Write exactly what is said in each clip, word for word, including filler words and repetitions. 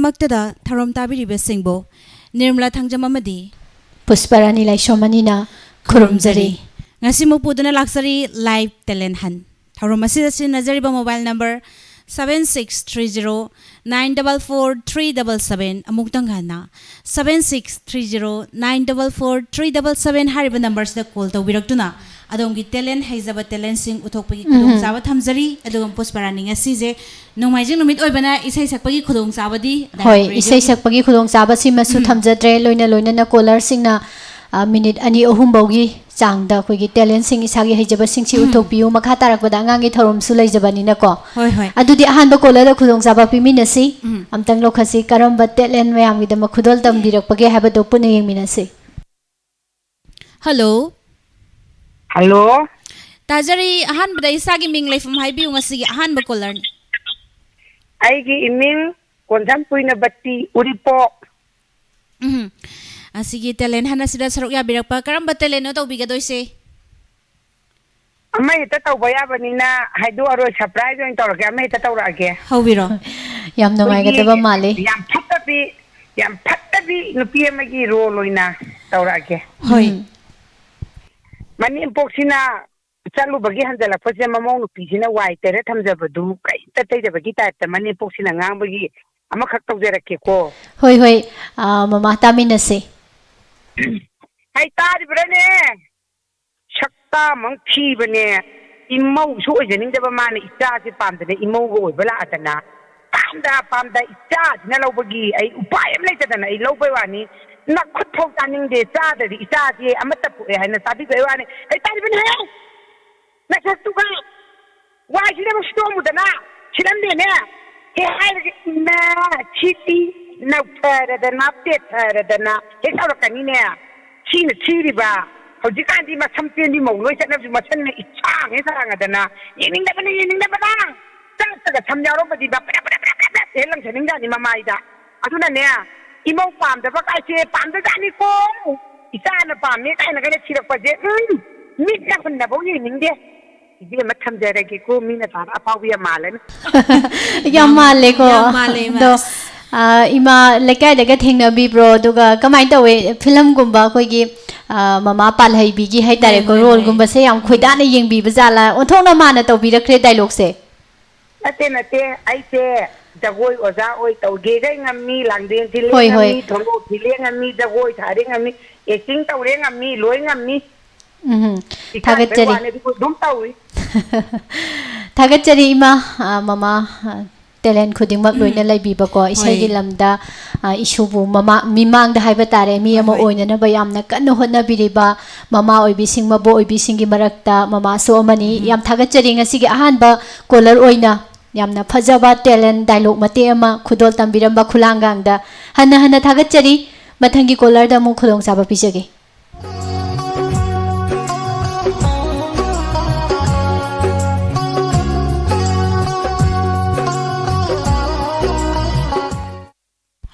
ꯃꯛꯇꯗ ꯊꯧꯔꯝ ꯇꯥꯕꯤꯔꯤꯕꯁꯤꯡꯕꯨ ꯅꯤꯔꯃꯂꯥ ꯊꯥꯡꯖꯝ ꯑꯃꯗꯤ ꯄꯨꯁꯄꯔꯥꯅꯤ ꯂꯥꯏꯁ꯭ꯔꯣꯝ ꯑꯅꯤꯅ ꯈꯨꯔꯨꯝꯖꯔꯤ꯫ ꯉꯁꯤꯃꯨꯛ ꯄꯨꯗꯨꯅ ꯂꯥꯛꯆꯔꯤ Live Talent Hunt꯫ ꯊꯧꯔꯝ ꯑꯁꯤꯗ ꯁꯤꯖꯤꯟꯅꯖꯔꯤꯕ mobile number seven six three zero nine double four three double seven, ꯑꯃꯨꯛꯇꯪ ꯍꯟꯅ seven six three zero nine double four three double seven ꯍꯥꯏꯔꯤꯕ numberꯁꯤꯗ call ꯇꯧꯕꯤꯔꯛꯇꯨꯅ ꯑꯗꯣꯝꯒꯤ talent, ꯍꯩꯖꯕ talentꯁꯤꯡ ꯎꯠꯊꯣꯛꯄꯒꯤ ꯎꯝ꯫ ꯈꯨꯗꯣꯡꯆꯥꯕ ꯊꯝꯖꯔꯤ꯫ ꯑꯗꯨꯒ ꯄꯨꯁꯄꯔꯥꯅꯤ, ꯉꯁꯤꯁꯦ ꯅꯣꯡꯃꯥꯏꯖꯤꯡ ꯅꯨꯃꯤꯠ ꯑꯣꯏꯕꯅ ꯏꯁꯩ ꯁꯛꯄꯒꯤ ꯈꯨꯗꯣꯡꯆꯥꯕꯗꯤ ꯍꯣꯏ, ꯔꯦꯗꯤꯑꯣꯒꯤ ꯏꯁꯩ ꯁꯛꯄꯒꯤ ꯈꯨꯗꯣꯡꯆꯥꯕꯁꯤꯃꯁꯨ ꯎꯝ꯫ ꯊꯝꯖꯗ꯭ꯔꯦ꯫ ꯂꯣꯏꯅ ꯂꯣꯏꯅꯅ callerꯁꯤꯡꯅ, ꯑ, minute ꯑꯅꯤ ꯑꯍꯨꯝ ꯐꯥꯎꯒꯤ ꯆꯥꯡꯗ ꯑꯩꯈꯣꯏꯒꯤ talentꯁꯤꯡ, ꯏꯁꯥꯒꯤ ꯍꯩꯖꯕꯁꯤꯡꯁꯤ ꯎꯝ꯫ ꯎꯠꯊꯣꯛꯄꯤꯌꯨ꯫ ꯃꯈꯥ ꯇꯥꯔꯛꯄꯗ ꯑꯉꯥꯡꯒꯤ ꯊꯧꯔꯝꯁꯨ ꯂꯩꯖꯕꯅꯤꯅꯀꯣ꯫ ꯍꯣꯏ, ꯍꯣꯏ꯫ ꯑꯗꯨꯗꯤ ꯑꯍꯥꯟꯕ callerꯗ ꯈꯨꯗꯣꯡꯆꯥꯕ ꯄꯤꯃꯤꯟꯅꯁꯤ꯫ ꯎꯝ꯫ ꯑꯝꯇꯪ ꯂꯧꯈꯠꯁꯤ꯫ ꯀꯔꯝꯕ talent ꯃꯌꯥꯝꯒꯤꯗꯃꯛ ꯈꯨꯗꯣꯜ ꯇꯝꯕꯤꯔꯛꯄꯒꯦ ꯍꯥꯏꯕꯗꯨ ꯄꯨꯟꯅ ꯌꯦꯡꯃꯤꯟꯅꯁꯤ꯫ Hello꯫ Hello꯫ ꯇꯥꯖꯔꯤ꯫ ꯑꯍꯥꯟꯕꯗ ꯏꯁꯥꯒꯤ ꯃꯤꯡ, ꯂꯩꯐꯝ ꯍꯥꯏꯕꯤꯌꯨ꯫ ꯉꯁꯤꯒꯤ ꯑꯍꯥꯟꯕ callerꯅꯤ꯫ ꯑꯩꯒꯤ ꯏꯃꯤꯡ ꯀꯣꯟꯁꯝ ꯀꯨꯏꯅꯕꯇꯤ, ꯎꯔꯤꯄꯣꯛ꯫ ꯎꯝ꯫ ꯑꯁꯤꯒꯤ talent hunt ꯑꯁꯤꯗ ꯁꯔꯨꯛ ꯌꯥꯕꯤꯔꯛꯄ, ꯀꯔꯝꯕ talentꯅꯣ ꯇꯧꯕꯤꯒꯗꯣꯏꯁꯦ? ꯑꯃ ꯍꯦꯛꯇ ꯇꯧꯕ ꯌꯥꯕꯅꯤꯅ ꯍꯥꯏꯗꯣꯛꯑꯔꯣꯏ, surprise ꯑꯣꯏꯅ ꯇꯧꯔꯒꯦ, ꯑꯃ ꯍꯦꯛꯇ ꯇꯧꯔꯛꯑꯒꯦ꯫ ꯍꯧꯕꯤꯔꯣ꯫ ꯌꯥꯝ ꯅꯨꯡꯉꯥꯏꯒꯗꯕ ꯑꯩꯈꯣꯏꯒꯤ ꯃꯥꯜꯂꯤ꯫ ꯌꯥꯝ ꯐꯠꯇꯕꯤ, ꯌꯥꯝ ꯐꯠꯇꯕꯤ ꯅꯨꯄꯤ ꯑꯃꯒꯤ role ꯑꯣꯏꯅ ꯇꯧꯔꯛꯑꯒꯦ꯫ ꯍꯣꯏ꯫ ꯎꯝ꯫ ꯃꯅꯦꯝꯄꯣꯛꯁꯤꯅ ꯆꯠꯂꯨꯕꯒꯤ ꯍꯟꯖꯜꯂꯛꯄꯁꯦ ꯃꯃꯧ ꯅꯨꯄꯤꯁꯤꯅ ꯋꯥꯏ ꯇꯩꯔ ꯊꯝꯖꯕꯗꯨ ꯀꯩꯝꯇ ꯇꯩꯗꯕꯒꯤ typeꯇ ꯃꯅꯦꯝꯄꯣꯛꯁꯤꯅ ꯉꯥꯡꯕꯒꯤ ꯑꯃꯈꯛ ꯇꯧꯖꯔꯛꯀꯦꯀꯣ꯫ ꯍꯣꯏ, ꯍꯣꯏ꯫ ꯑꯥ, ꯃꯃꯥ, ꯇꯥꯃꯤꯟꯅꯁꯦ꯫ ꯍꯩ, ꯇꯥꯔꯤꯕ꯭ꯔꯥꯅꯦ? ꯁꯛꯇꯥꯃꯛ ꯊꯤꯕꯅꯦ, ꯏꯃꯧꯁꯨ ꯑꯣꯏꯖꯅꯤꯡꯗꯕ ꯃꯥꯅ ꯏꯆꯥꯁꯦ ꯄꯥꯝꯗꯅ ꯏꯃꯧꯒ ꯑꯣꯏꯕ ꯂꯥꯛꯑꯗꯅ, ꯄꯥꯝꯗ ꯄꯥꯝꯗ ꯏꯆꯥꯁꯤꯅ ꯂꯧꯕꯒꯤ ꯑꯩ ꯎꯄꯥꯏ ꯑꯃ ꯂꯩꯇꯗꯅ ꯑꯩ ꯂꯧꯕꯩ ꯋꯥꯅꯤ꯫ ꯅꯈꯨꯠ ꯐꯥꯎ ꯆꯥꯅꯤꯡꯗꯦ, ꯆꯥꯗ꯭ꯔꯗꯤ ꯏꯆꯥꯁꯦ ꯑꯃꯠꯇ ꯄꯣꯛꯑꯦ ꯍꯥꯏꯅ ꯆꯥꯕꯤꯕꯩ ꯋꯥꯅꯤ꯫ ꯀꯩ ꯇꯥꯔꯤꯕꯅꯦ? ꯅꯁꯛꯇꯨꯒ ꯋꯥꯏꯁꯤꯗ ꯑꯃꯨꯛ ꯁꯤꯗꯣꯛꯑꯝꯃꯨꯗꯅ, ꯁꯤꯠꯂꯝꯗꯦꯅꯦ꯫ ꯍꯦꯛ ꯍꯥꯏꯔꯒ ꯏꯃꯥ ꯁꯤꯗꯤ ꯅꯧꯊꯔꯗꯅ ꯄꯦꯠꯊꯔꯗꯅ ꯍꯦꯛ ꯇꯧꯔꯛꯀꯅꯤꯅꯦ꯫ ꯊꯤꯅ ꯊꯤꯔꯤꯕ꯫ ꯍꯧꯖꯤꯛꯀꯥꯟꯗꯤ ꯃꯁꯝ ꯇꯦꯟꯕꯤ ꯃꯧ ꯂꯣꯏ ꯆꯠꯅꯕꯁꯨ ꯃꯁꯝꯅ ꯏꯁꯥꯡ ꯍꯦꯛ ꯁꯥꯡꯉꯗꯅ ꯌꯦꯡꯅꯤꯡꯗꯕꯅ ꯌꯦꯡꯅꯤꯡꯗꯕꯅ꯫ ꯆꯥꯛꯇꯒ ꯁꯝ ꯌꯥꯎꯔꯝꯕꯗꯤ ꯕ ꯕ꯭ꯔꯦ ꯕ꯭ꯔꯦ ꯕ꯭ꯔꯦ ꯕ꯭ꯔꯦ ꯍꯦꯛ ꯂꯪꯖꯅꯤꯡꯖꯥꯠꯅꯤ ꯃꯃꯥꯏꯗ꯫ ꯑꯗꯨꯅꯅꯦ, ꯏꯃꯧ ꯄꯥꯝꯗꯕ ꯀꯥꯏꯁꯦ ꯄꯥꯝꯗꯖꯥꯠꯅꯤꯀꯣ꯫ ꯏꯆꯥꯅ ꯄꯥꯝꯃꯦ ꯀꯥꯏꯅꯒꯅꯦ ꯊꯤꯔꯛꯄꯁꯦ, ꯎꯝ, ꯃꯤꯠꯅ ꯍꯨꯟꯅꯐꯧ ꯌꯦꯡꯅꯤꯡꯗꯦ꯫ ꯏꯕꯦꯝꯃ, ꯊꯝꯖꯔꯒꯦꯀꯣ, ꯃꯤꯅ ꯇꯥꯕ ꯑꯐꯥꯎꯕꯤ ꯌꯥꯝ ꯃꯥꯜꯂꯅꯤ꯫ ꯌꯥꯝ ꯌꯥꯝ, ꯃꯥꯜꯂꯦꯀꯣ꯫ ꯌꯥꯝ ꯃꯥꯜꯂꯦ, ꯏꯃꯥ꯫ ꯑꯗꯣ, ꯑꯥ, ꯏꯃꯥ, ꯂꯩꯀꯥꯏꯗꯒ ꯊꯦꯡꯅꯕꯤꯕ꯭ꯔꯣ? ꯑꯗꯨꯒ ꯀꯃꯥꯏꯅ ꯇꯧꯋꯦ? ꯐꯤꯂꯝꯒꯨꯝꯕ ꯑꯩꯈꯣꯏꯒꯤ, ꯑꯥ, ꯃꯃꯥ ꯄꯥꯜꯍꯩꯕꯤꯒꯤ ꯍꯥꯏꯇꯥꯔꯦꯀꯣ, ꯍꯣꯏ, ꯍꯣꯏ, ꯍꯣꯏ꯫ ꯔꯣꯜꯒꯨꯝꯕꯁꯦ ꯌꯥꯝ ꯈꯣꯏꯗꯥꯅ ꯌꯦꯡꯕꯤꯕ ꯖꯥꯠꯂꯥ? ꯑꯣꯟꯊꯣꯛꯅ ꯃꯥꯅ ꯇꯧꯕꯤꯔꯛꯈ꯭ꯔꯦ ꯗꯥꯏꯂꯣꯛꯁꯦ꯫ ꯅꯠꯇꯦ, ꯅꯠꯇꯦ꯫ ꯑꯩꯁꯦ ꯖꯒꯣꯏ ꯑꯣꯖꯥ ꯑꯣꯏ ꯇꯧꯒꯦꯒ ꯉꯝꯃꯤ, ꯂꯥꯡꯗꯦꯟ ꯊꯤꯜꯂꯦ ꯍꯣꯏ, ꯍꯣꯏ꯫ ꯉꯝꯃꯤ, ꯊꯣꯂꯣ ꯊꯤꯜꯂꯦ ꯉꯝꯃꯤ, ꯖꯒꯣꯏ ꯊꯥꯔꯦ ꯉꯝꯃꯤ, ꯑꯦꯛꯇꯤꯡ ꯇꯧꯔꯦ ꯉꯝꯃꯤ, ꯂꯣꯏ ꯉꯝꯃꯤ꯫ ꯎꯝ, ꯏꯀꯥꯏꯕꯩ ꯊꯥꯒꯠꯆꯔꯤ꯫ ꯋꯥꯅꯦ, ꯑꯗꯨꯕꯨ ꯑꯗꯨꯝ ꯇꯧꯏ꯫ ꯊꯥꯒꯠꯆꯔꯤ ꯏꯃꯥ, ꯑ, ꯃꯃꯥ, ꯑ, ꯇꯦꯂꯦꯟ ꯈꯨꯗꯤꯡꯃꯛ ꯂꯣꯏꯅ ꯎꯝ꯫ ꯂꯩꯕꯤꯕꯀꯣ, ꯍꯣꯏ꯫ ꯏꯁꯩꯒꯤ ꯂꯝꯗ, ꯑ, ꯏꯁꯨꯕꯨ ꯃꯃꯥ-, ꯃꯤꯃꯥꯡꯗ ꯍꯥꯏꯕ ꯇꯥꯔꯦ, ꯃꯤ ꯍꯣꯏ, ꯑꯃ ꯍꯣꯏ꯫ ꯑꯣꯏꯅꯅꯕ ꯌꯥꯝꯅ ꯀꯟꯅ ꯍꯣꯠꯅꯕꯤꯔꯤꯕ ꯃꯃꯥ ꯑꯣꯏꯕꯤꯁꯤꯡ, ꯃꯕꯣꯛ ꯑꯣꯏꯕꯤꯁꯤꯡꯒꯤ ꯃꯔꯛꯇ ꯃꯃꯥꯁꯨ ꯑꯃꯅꯤ꯫ ꯎꯝ꯫ ꯌꯥꯝ ꯊꯥꯒꯠꯆꯔꯤ ꯉꯁꯤꯒꯤ ꯑꯍꯥꯟꯕ ꯀꯣꯂꯔ ꯑꯣꯏꯅ ꯌꯥꯝꯅ ꯐꯖꯕ ꯇꯦꯂꯦꯟ ꯗꯥꯏꯂꯣꯛ ꯃꯇꯦꯛ ꯑꯃ ꯈꯨꯗꯣꯜ ꯇꯝꯕꯤꯔꯝꯕ ꯈꯨꯂꯥꯡꯒꯥꯡꯗ꯫ ꯍꯟꯅ ꯍꯟꯅ ꯊꯥꯒꯠꯆꯔꯤ꯫ ꯃꯊꯪꯒꯤ ꯀꯣꯂꯔꯗ ꯑꯃꯨꯛ ꯈꯨꯗꯣꯡꯆꯥꯕ ꯄꯤꯖꯒꯦ꯫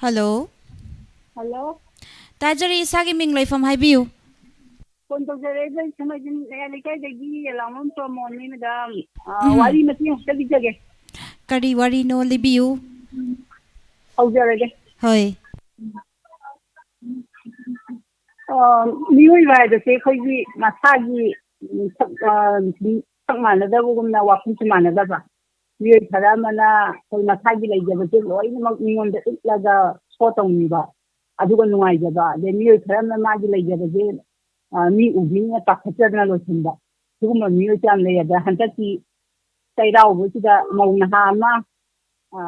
ꯍꯜꯂꯣ꯫ ꯍꯜꯂꯣ꯫ ꯇꯥꯖꯔꯤ, ꯏꯁꯥꯒꯤ ꯃꯤꯡ ꯂꯩꯐꯝ ꯍꯥꯏꯕꯤꯌꯨ꯫ ꯐꯣꯟ ꯇꯧꯖꯔꯛꯏꯁꯦ ꯁꯦꯡꯃꯥꯏꯖꯤꯡ ꯃꯌꯥꯏ ꯂꯩꯀꯥꯏꯗꯒꯤ ꯌꯦꯂꯥꯡꯕꯝ ꯄ꯭ꯔꯃꯣꯗꯅꯤ, ꯃꯦꯗꯥꯝ꯫ ꯑ, ꯎꯝ꯫ ꯋꯥꯔꯤ ꯃꯇꯦꯛ ꯑꯃꯇ ꯂꯤꯖꯒꯦ꯫ ꯀꯔꯤ ꯋꯥꯔꯤꯅꯣ? ꯂꯤꯕꯤꯌꯨ꯫ ꯍꯧꯖꯔꯒꯦ꯫ ꯍꯣꯏ꯫ ꯑ, ꯃꯤꯑꯣꯏꯕ ꯍꯥꯏꯕꯁꯦ ꯑꯩꯈꯣꯏꯒꯤ ꯃꯁꯥꯒꯤ, ꯎꯝ, ꯁꯛ, ꯑ, ꯁꯛ ꯃꯥꯟꯅꯗꯕꯒꯨꯝꯅ ꯋꯥꯈꯜꯁꯨ ꯃꯥꯟꯅꯗꯕ꯫ ꯃꯤꯑꯣꯏ ꯈꯔ ꯑꯃꯅ ꯑꯩꯈꯣꯏ ꯃꯁꯥꯒꯤ ꯂꯩꯖꯕꯁꯦ ꯂꯣꯏꯅꯃꯛ ꯃꯤꯉꯣꯟꯗ ꯎꯠꯂꯒ ꯁꯣ ꯇꯧꯅꯤꯡꯕ, ꯑꯗꯨꯒ ꯅꯨꯡꯉꯥꯏꯖꯕ꯫ ꯑꯗꯩ ꯃꯤꯑꯣꯏ ꯈꯔ ꯑꯃꯅ ꯃꯥꯒꯤ ꯂꯩꯖꯕꯁꯦ, ꯑ, ꯃꯤ ꯎꯕꯤꯅ ꯄꯥꯈꯠꯆꯗꯅ ꯂꯣꯏꯁꯤꯟꯕ, ꯁꯤꯒꯨꯝꯕ ꯃꯤꯑꯣꯏꯁꯨ ꯌꯥꯝ ꯂꯩ꯫ ꯑꯗ ꯍꯟꯗꯛꯀꯤ ꯆꯩꯔꯥꯎꯕꯁꯤꯗ ꯃꯧ ꯅꯍꯥ ꯑꯃ, ꯑ,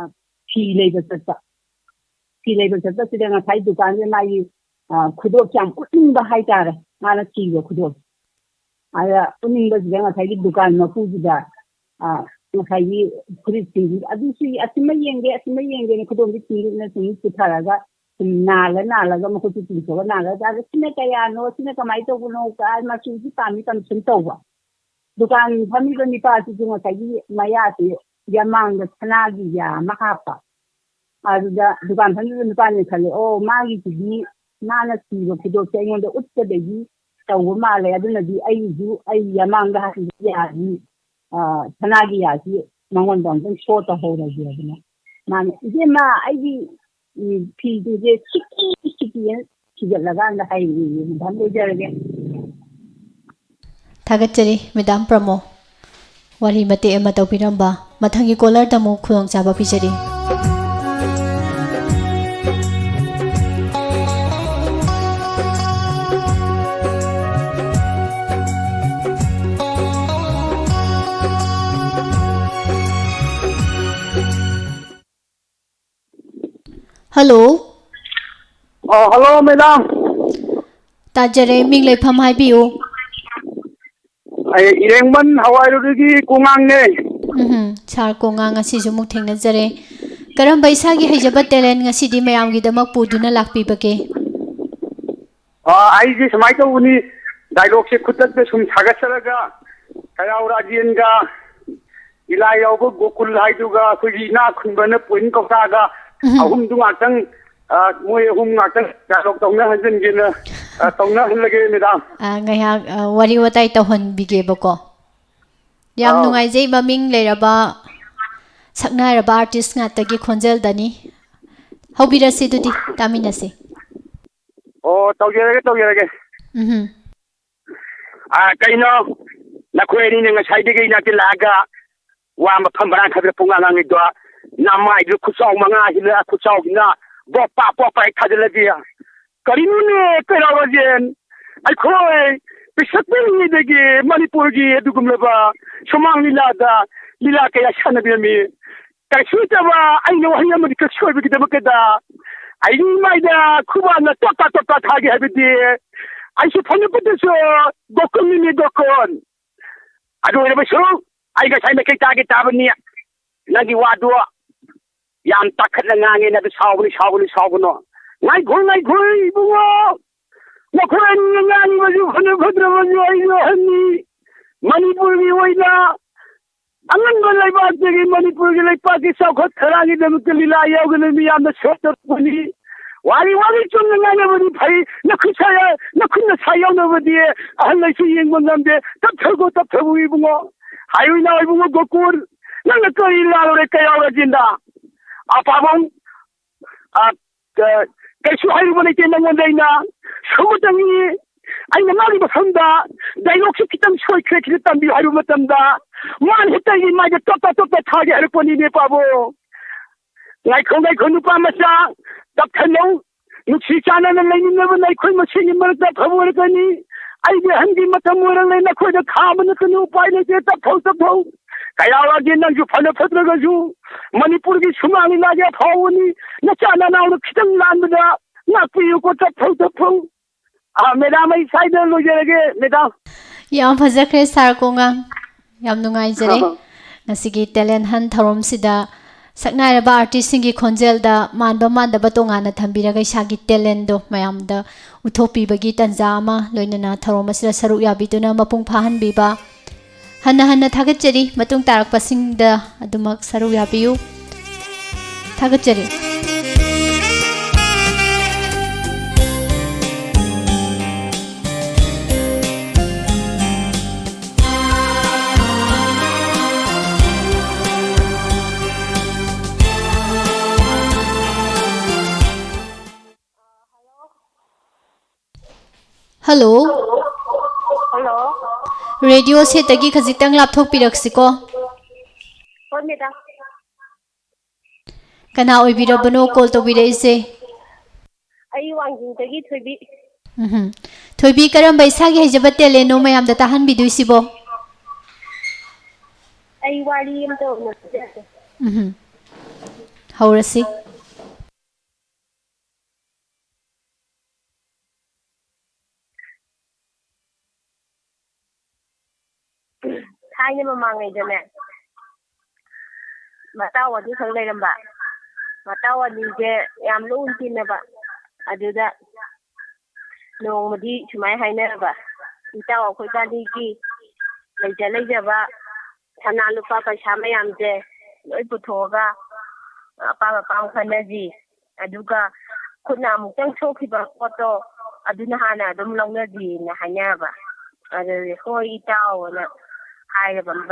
ꯐꯤ ꯂꯩꯕ ꯆꯠꯄ꯫ ꯐꯤ ꯂꯩꯕ ꯆꯠꯄꯁꯤꯗ ꯉꯁꯥꯏ ꯗꯨꯀꯥꯟꯁꯤꯗ ꯃꯥꯒꯤ, ꯑ, ꯈꯨꯗꯣꯞꯁꯦ ꯌꯥꯝ ꯎꯠꯅꯤꯡꯕ ꯍꯥꯏꯇꯥꯔꯦ, ꯃꯥꯅ ꯊꯤꯕ ꯈꯨꯗꯣꯞ꯫ ꯑꯗ ꯎꯠꯅꯤꯡꯕꯁꯤꯗ ꯉꯁꯥꯏꯒꯤ ꯗꯨꯀꯥꯟ ꯃꯄꯨꯁꯤꯗ, ꯑ, ꯉꯁꯥꯏꯒꯤ ꯐꯨꯔꯤꯠꯁꯤꯡꯁꯤ, "ꯑꯗꯨꯁꯨ ꯑꯁꯤꯃ ꯌꯦꯡꯒꯦ, ꯑꯁꯤꯃ ꯌꯦꯡꯒꯦꯅ" ꯈꯨꯗꯣꯞꯁꯤ ꯊꯤꯟꯗꯣꯛꯇꯅ ꯁꯨꯝ ꯄꯨꯊꯔꯒ ꯁꯨꯝ ꯅꯥꯜꯂ ꯅꯥꯜꯂꯒ ꯃꯈꯨꯠꯁꯤ ꯆꯤꯡꯊꯣꯛꯑ ꯅꯥꯜꯂꯒ, "ꯑꯗ ꯁꯤꯅ ꯀꯌꯥꯅꯣ? ꯁꯤꯅ ꯀꯃꯥꯏꯅ ꯇꯧꯕꯅꯣ? ꯀꯥꯏ ꯃꯆꯨꯁꯤ ꯄꯥꯝꯃꯤ?" ꯀꯥꯏꯅ ꯁꯨꯝ ꯇꯧꯕ꯫ ꯗꯨꯀꯥꯟ ꯐꯝꯃꯤꯕ ꯅꯤꯄꯥꯁꯤꯁꯨ ꯉꯁꯥꯏꯒꯤ ꯃꯌꯥꯁꯤ ꯌꯥꯃꯥꯡꯗ ꯁꯅꯥꯒꯤ ꯌꯥ ꯑꯃ ꯍꯥꯞꯄ꯫ ꯑꯗꯨꯗ ꯗꯨꯀꯥꯟ ꯐꯝꯃꯤꯕ ꯅꯨꯄꯥꯅ ꯈꯜꯂꯦ, "ꯑꯣ, ꯃꯥꯒꯤꯁꯤꯗꯤ ꯃꯥꯅ ꯁꯤꯕ ꯈꯨꯗꯣꯞꯁꯦ ꯑꯩꯉꯣꯟꯗ ꯎꯠꯀꯗꯒꯤ ꯇꯧꯕ ꯃꯥꯜꯂꯦ, ꯑꯗꯨꯅꯗꯤ ꯑꯩꯒꯤꯁꯨ ꯑꯩ ꯌꯥꯃꯥꯡꯗ ꯍꯥꯞꯄꯤꯕ ꯌꯥꯁꯤ, ꯑ, ꯁꯅꯥꯒꯤ ꯌꯥꯁꯤ ꯃꯉꯣꯟꯗ ꯑꯃꯨꯛꯇꯪ ꯁꯣ ꯇꯧꯍꯧꯔꯒꯦ" ꯑꯗꯨꯅ ꯃꯥꯅ, "ꯏꯕꯦꯝꯃ, ꯑꯩꯒꯤ ꯎꯝ, ꯐꯤꯗꯨꯁꯦ ꯁꯤꯀꯤ ꯁꯤꯀꯤ ꯊꯤꯖꯤꯜꯂꯀꯥꯟꯗ ꯍꯩꯔꯤꯅꯦ꯫ ꯃꯦꯗꯥꯝ, ꯂꯣꯏꯖꯔꯒꯦ꯫ ꯊꯥꯒꯠꯆꯔꯤ, ꯃꯦꯗꯥꯝ ꯄ꯭ꯔꯃꯣ꯫ ꯋꯥꯔꯤ ꯃꯇꯦꯛ ꯑꯃ ꯇꯧꯕꯤꯔꯝꯕ꯫ ꯃꯊꯪꯒꯤ ꯀꯣꯂꯔꯗ ꯑꯃꯨꯛ ꯈꯨꯗꯣꯡꯆꯥꯕ ꯄꯤꯖꯔꯤ꯫ ꯍꯜꯂꯣ꯫ ꯑꯣ, ꯍꯜꯂꯣ, ꯃꯦꯗꯥꯝ꯫ ꯇꯥꯖꯔꯦ, ꯃꯤꯡ ꯂꯩꯐꯝ ꯍꯥꯏꯕꯤꯌꯨ꯫ ꯑꯩ ꯏꯔꯦꯡꯕꯟ ꯍꯋꯥꯏꯔꯨꯗꯒꯤ ꯀꯣꯉꯥꯡꯅꯦ꯫ ꯎꯝꯍꯨꯝ, ꯁꯥꯔ ꯀꯣꯉꯥꯡ, ꯉꯁꯤꯁꯨ ꯑꯃꯨꯛ ꯊꯦꯡꯅꯖꯔꯦ꯫ ꯀꯔꯝꯕ ꯏꯁꯥꯒꯤ ꯍꯩꯖꯕ talent ꯉꯁꯤꯗꯤ ꯃꯌꯥꯝꯒꯤꯗꯃꯛ ꯄꯨꯗꯨꯅ ꯂꯥꯛꯄꯤꯕꯒꯦ? ꯑ, ꯑꯩꯁꯦ ꯁꯨꯃꯥꯏꯅ ꯇꯧꯕꯅꯤ, dialogue-ꯁꯦ ꯈꯨꯗꯛꯇ ꯁꯨꯝ ꯁꯥꯒꯠꯆꯔꯒ, ꯀꯌꯥꯎ ꯔꯥꯖꯦꯟꯒ, ꯏꯂꯥ ꯌꯥꯎꯕ ꯒꯣꯀꯨꯜ ꯍꯥꯏꯗꯨꯒ, ꯑꯩꯈꯣꯏꯒꯤ ꯏꯅꯥꯛ ꯈꯨꯟꯕꯅ ꯄꯣꯏꯟ ꯀꯧꯇꯥꯒ, ꯎꯝ꯫ ꯑꯍꯨꯝꯗꯨ ꯉꯥꯛꯇꯪ, ꯑ, ꯃꯣꯏ ꯑꯍꯨꯝ ꯉꯥꯛꯇꯪ dialogue ꯇꯧꯅꯍꯟꯖꯟꯒꯦꯅ, ꯑ, ꯇꯧꯅꯍꯜꯂꯒꯦ, ꯃꯦꯗꯥꯝ꯫ ꯑ, ꯉꯥꯏꯍꯥꯛ, ꯑ, ꯋꯥꯔꯤ ꯋꯥꯇꯥꯏ ꯇꯧꯍꯟꯕꯤꯒꯦꯕꯀꯣ꯫ ꯌꯥꯝ ꯑꯥꯎ꯫ ꯅꯨꯡꯉꯥꯏꯖꯩ, ꯃꯃꯤꯡ ꯂꯩꯔꯕ ꯁꯛꯅꯥꯏꯔꯕ artist ꯉꯥꯛꯇꯒꯤ ꯈꯣꯟꯖꯦꯜꯗꯅꯤ꯫ ꯍꯧꯕꯤꯔꯁꯤ ꯑꯗꯨꯗꯤ, ꯇꯥꯃꯤꯟꯅꯁꯤ꯫ ꯑꯣ, ꯇꯧꯖꯔꯒꯦ, ꯇꯧꯖꯔꯒꯦ꯫ ꯎꯝꯍꯨꯝ꯫ ꯑꯥ, ꯀꯩꯅꯣ, ꯅꯈꯣꯏ ꯑꯅꯤꯅ ꯉꯁꯥꯏꯗꯒꯤ ꯏꯅꯥꯛꯇ ꯂꯥꯛꯑꯒ ꯋꯥ ꯃꯐꯝ ꯃꯔꯥꯡ ꯈꯪꯗꯅ ꯄꯨꯡꯉꯥꯡ ꯉꯥꯡꯉꯤꯗꯣ? ꯅꯃꯥꯏꯗꯨ ꯈꯨꯆꯥꯎ ꯃꯉꯥꯁꯤꯅ, ꯈꯨꯆꯥꯎꯁꯤꯅ ꯕꯣꯞꯄ ꯄꯣꯞꯄ ꯍꯦꯛ ꯊꯥꯖꯤꯜꯂꯗꯤ꯫ ꯀꯔꯤꯅꯣꯅꯦ, ꯀꯩꯔꯥꯎ ꯔꯥꯖꯦꯟ? ꯑꯩꯈꯣꯏ ꯄꯤꯁꯛ ꯄꯤꯛꯂꯤꯉꯩꯗꯒꯤ ꯃꯅꯤꯄꯨꯔꯒꯤ ꯑꯗꯨꯒꯨꯝꯂꯕ ꯁꯨꯃꯥꯡ ꯂꯤꯂꯥꯗ ꯂꯤꯂꯥ ꯀꯌꯥ ꯁꯥꯟꯅꯕꯤꯔꯝꯃꯤ꯫ ꯀꯩꯁꯨ ꯅꯠꯇꯕ ꯑꯩꯅ ꯋꯥꯍꯩ ꯑꯃꯅꯤ ꯈꯛ ꯁꯣꯏꯕꯒꯤꯗꯃꯛꯇꯗ ꯑꯩꯒꯤ ꯏꯃꯥꯏꯗ ꯈꯨꯕꯥꯛꯅ ꯇꯣꯛꯀꯥ ꯇꯣꯛꯀꯥ ꯊꯥꯒꯦ ꯍꯥꯏꯕꯗꯤ ꯑꯩꯁꯨ ꯐꯪꯉꯛꯄꯗꯁꯨ ꯒꯣꯀꯨꯟꯅꯤꯅꯦ, ꯒꯣꯀꯨꯟ꯫ ꯑꯗꯨ ꯑꯣꯏꯔꯕꯁꯨ ꯑꯩ ꯉꯁꯥꯏ ꯃꯩꯈꯩ ꯇꯥꯒꯦ ꯇꯥꯕꯅꯤ꯫ ꯅꯪꯒꯤ ꯋꯥꯗꯨ ꯌꯥꯝ ꯇꯥꯈꯠꯅ ꯉꯥꯡꯉꯦꯅ ꯑꯗꯨ ꯁꯥꯎꯕꯅꯤ, ꯁꯥꯎꯕꯅꯤ, ꯁꯥꯎꯒꯅꯨ꯫ ꯉꯥꯏꯈꯣ, ꯉꯥꯏꯈꯣ, ꯏꯕꯨꯡꯉꯣ꯫ ꯅꯈꯣꯏ ꯑꯅꯤꯅ ꯉꯥꯡꯉꯤꯕꯁꯨ ꯐꯅ ꯐꯠꯇ꯭ꯔꯕꯁꯨ ꯑꯩꯁꯨ ꯑꯍꯟꯅꯤ꯫ ꯃꯅꯤꯄꯨꯔꯒꯤ ꯑꯣꯏꯅ ꯑꯉꯟꯕ ꯂꯩꯕꯥꯛꯇꯒꯤ ꯃꯅꯤꯄꯨꯔꯒꯤ ꯂꯩꯄꯥꯛꯀꯤ ꯆꯥꯎꯈꯠ ꯊꯧꯔꯥꯡꯒꯤꯗꯃꯛꯇ ꯂꯤꯂꯥ ꯌꯥꯎꯗꯅ ꯃꯤꯌꯥꯝꯅ ꯁꯣꯛ ꯇꯧꯔꯛꯄꯅꯤ꯫ ꯋꯥꯔꯤ ꯋꯥꯔꯤ ꯆꯨꯝꯅ ꯉꯥꯡꯅꯕꯗꯤ ꯐꯩ꯫ ꯅꯈꯨꯠ ꯁꯥ-, ꯅꯈꯨꯠ ꯅꯁꯥ ꯌꯥꯎꯅꯕꯗꯤ ꯑꯍꯜ ꯂꯩꯁꯨ ꯌꯦꯡꯕ ꯉꯝꯗꯦ꯫ ꯇꯞꯊꯈꯣ, ꯇꯞꯊꯈꯣ ꯏꯕꯨꯡꯉꯣ꯫ ꯍꯥꯏꯔꯨ ꯏꯅꯥꯎ ꯏꯕꯨꯡꯉꯣ ꯒꯣꯀꯨꯜ, ꯅꯪꯅ ꯀꯔꯤ ꯂꯥꯜꯂꯨꯔꯦ ꯀꯌꯥ ꯔꯥꯖꯦꯟꯗ? ꯑꯄꯥꯕꯣꯡ, ꯑ, ꯀ-, ꯀꯩꯁꯨ ꯍꯥꯏꯔꯨꯕ ꯂꯩꯇꯦ ꯅꯪꯉꯣꯟꯗ ꯑꯩꯅ꯫ ꯁꯨꯝꯕꯇꯪꯅꯤ꯫ ꯑꯩꯅ ꯃꯥꯒꯤ ꯃꯐꯝꯗ dialogue ꯁꯨ ꯈꯤꯇꯪ ꯁꯣꯏꯈ꯭ꯔꯦ, ꯈꯤꯇꯪ ꯇꯝꯕꯤꯌꯨ ꯍꯥꯏꯕ ꯃꯇꯝꯗ ꯃꯥꯅ ꯍꯦꯛꯇ ꯑꯩꯒꯤ ꯃꯥꯏꯗ ꯇꯣꯞ ꯇꯣꯞ ꯇꯣꯞ ꯇꯣꯞ ꯊꯥꯒꯦ ꯍꯥꯏꯔꯛꯄꯅꯤꯅꯦ, ꯄꯥꯕꯨꯡ꯫ ꯉꯥꯏꯈꯣ, ꯉꯥꯏꯈꯣ, ꯅꯨꯄꯥ ꯃꯆꯥ, ꯇꯞꯊꯅꯧ꯫ ꯅꯨꯡꯁꯤ ꯆꯥꯟꯅꯅ ꯂꯩꯃꯤꯟꯅꯕꯅ ꯑꯩꯈꯣꯏ ꯃꯁꯦꯟꯒꯤ ꯃꯔꯛꯇ ꯑꯐꯕ ꯑꯣꯏꯔꯛꯀꯅꯤ꯫ ꯑꯩꯒꯤ ꯑꯍꯟꯒꯤ ꯃꯇꯝ ꯑꯣꯏꯔꯛꯂꯦ, ꯅꯈꯣꯏꯗ ꯈꯥꯝꯕ ꯅꯠꯇꯅ ꯎꯄꯥꯏ ꯂꯩꯇꯦ꯫ ꯇꯞꯊꯧ, ꯇꯞꯊꯧ꯫ ꯀꯌꯥ ꯋꯥꯒꯦ, ꯅꯪꯁꯨ ꯐꯅ ꯐꯠꯇ꯭ꯔꯒꯁꯨ ꯃꯅꯤꯄꯨꯔꯒꯤ ꯁꯨꯃꯥꯡ ꯂꯤꯂꯥꯒꯤ ꯑꯐꯥꯎꯕꯅꯤ꯫ ꯅꯆꯥ ꯅꯅꯥꯎꯅ ꯈꯤꯇꯪ ꯂꯥꯟꯕꯗ ꯉꯥꯛꯄꯤꯌꯨꯀꯣ, ꯇꯞꯊꯧ, ꯇꯞꯊꯧ꯫ ꯑꯥ, ꯃꯦꯗꯥꯝ, ꯑꯩ ꯁ꯭ꯋꯥꯏꯗ ꯂꯣꯏꯖꯔꯒꯦ, ꯃꯦꯗꯥꯝ꯫ ꯌꯥꯝ ꯐꯖꯈ꯭ꯔꯦ ꯁꯥꯔ ꯀꯣꯉꯥꯡ꯫ ꯌꯥꯝ ꯅꯨꯡꯉꯥꯏꯖꯔꯦ꯫ ꯉꯁꯤꯒꯤ talent hunt ꯊꯧꯔꯝꯁꯤꯗ ꯁꯛꯅꯥꯏꯔꯕ artist ꯁꯤꯡꯒꯤ ꯈꯣꯟꯖꯦꯜꯗ ꯃꯥꯟꯕ ꯃꯥꯟꯗꯕ ꯇꯣꯉꯥꯟꯅ ꯊꯝꯕꯤꯔꯒ ꯏꯁꯥꯒꯤ talent ꯗꯣ ꯃꯌꯥꯝꯗ ꯎꯠꯊꯣꯛꯄꯤꯕꯒꯤ ꯇꯥꯟꯖꯥ ꯑꯃ, ꯂꯣꯏꯅꯅ ꯊꯧꯔꯝ ꯑꯁꯤꯗ ꯁꯔꯨꯛ ꯌꯥꯕꯤꯗꯨꯅ ꯃꯄꯨꯡ ꯐꯥꯍꯟꯕꯤꯕ ꯍꯟꯅ ꯍꯟꯅ ꯊꯥꯒꯠꯆꯔꯤ꯫ ꯃꯇꯨꯡ ꯇꯥꯔꯛꯄꯁꯤꯡꯗ ꯑꯗꯨꯃꯛ ꯁꯔꯨꯛ ꯌꯥꯕꯤꯌꯨ꯫ ꯊꯥꯒꯠꯆꯔꯤ꯫ Hello? Hello? Radio set ꯇꯒꯤ ꯈꯖꯤꯛꯇꯪ ꯂꯥꯞꯊꯣꯛꯄꯤꯔꯛꯁꯤꯀꯣ꯫ ꯍꯣꯏ, ꯃꯦꯗꯥꯝ꯫ ꯀꯅꯥ ꯑꯣꯏꯕꯤꯔꯕꯅꯣ call ꯇꯧꯕꯤꯔꯛꯏꯁꯦ? ꯑꯩ ꯋꯥꯡꯖꯤꯡꯗꯒꯤ ꯊꯣꯏꯕꯤ꯫ ꯎꯝꯍꯨꯝ꯫ ꯊꯣꯏꯕꯤ, ꯀꯔꯝꯕ ꯏꯁꯥꯒꯤ ꯍꯩꯖꯕ talent ꯅꯣ ꯃꯌꯥꯝꯗ ꯇꯥꯍꯟꯕꯤꯗꯣꯏꯁꯤꯕꯣ? ꯑꯩ ꯋꯥꯔꯤ ꯑꯃꯇ ꯑꯣꯏꯅ ꯂꯤꯖꯔꯛꯀꯦ꯫ ꯎꯝꯍꯨꯝ꯫ ꯍꯧꯔꯁꯤ꯫ ꯊꯥꯏꯅ ꯃꯃꯥꯡꯉꯩꯗꯅꯦ, ꯃꯇꯥꯎ ꯑꯅꯤꯈꯛ ꯂꯩꯔꯝꯕ꯫ ꯃꯇꯥꯎ ꯑꯅꯤꯁꯦ ꯌꯥꯝ ꯂꯨꯅ ꯇꯤꯟꯅꯕ꯫ ꯑꯗꯨꯗ ꯅꯣꯡꯃꯗꯤ ꯁꯨꯃꯥꯏꯅ ꯍꯥꯏꯅꯔꯕ, "ꯏꯇꯥꯎ, ꯑꯩꯈꯣꯏ ꯏꯕꯥꯅꯤꯒꯤ ꯂꯩꯖ ꯂꯩꯖꯕ ꯁꯅꯥ ꯂꯨꯄꯥ ꯄꯩꯁꯥ ꯃꯌꯥꯝꯁꯦ ꯂꯣꯏ ꯄꯨꯊꯣꯛꯑꯒ ꯑꯄꯥꯝ ꯑꯄꯥꯝ ꯈꯟꯅꯁꯤ꯫ ꯑꯗꯨꯒ ꯈꯨꯠꯅ ꯑꯃꯨꯛꯇꯪ ꯁꯣꯛꯈꯤꯕ ꯄꯣꯠꯇꯣ ꯑꯗꯨꯅ ꯍꯥꯟꯅ ꯑꯗꯨꯝ ꯂꯧꯅꯁꯤꯅ" ꯍꯥꯏꯅꯔꯕ꯫ ꯑꯗꯨꯗꯤ "ꯍꯣꯏ ꯏꯇꯥꯎ" ꯑꯅ ꯍꯥꯏꯔꯕ ꯃꯕꯥꯅꯤ꯫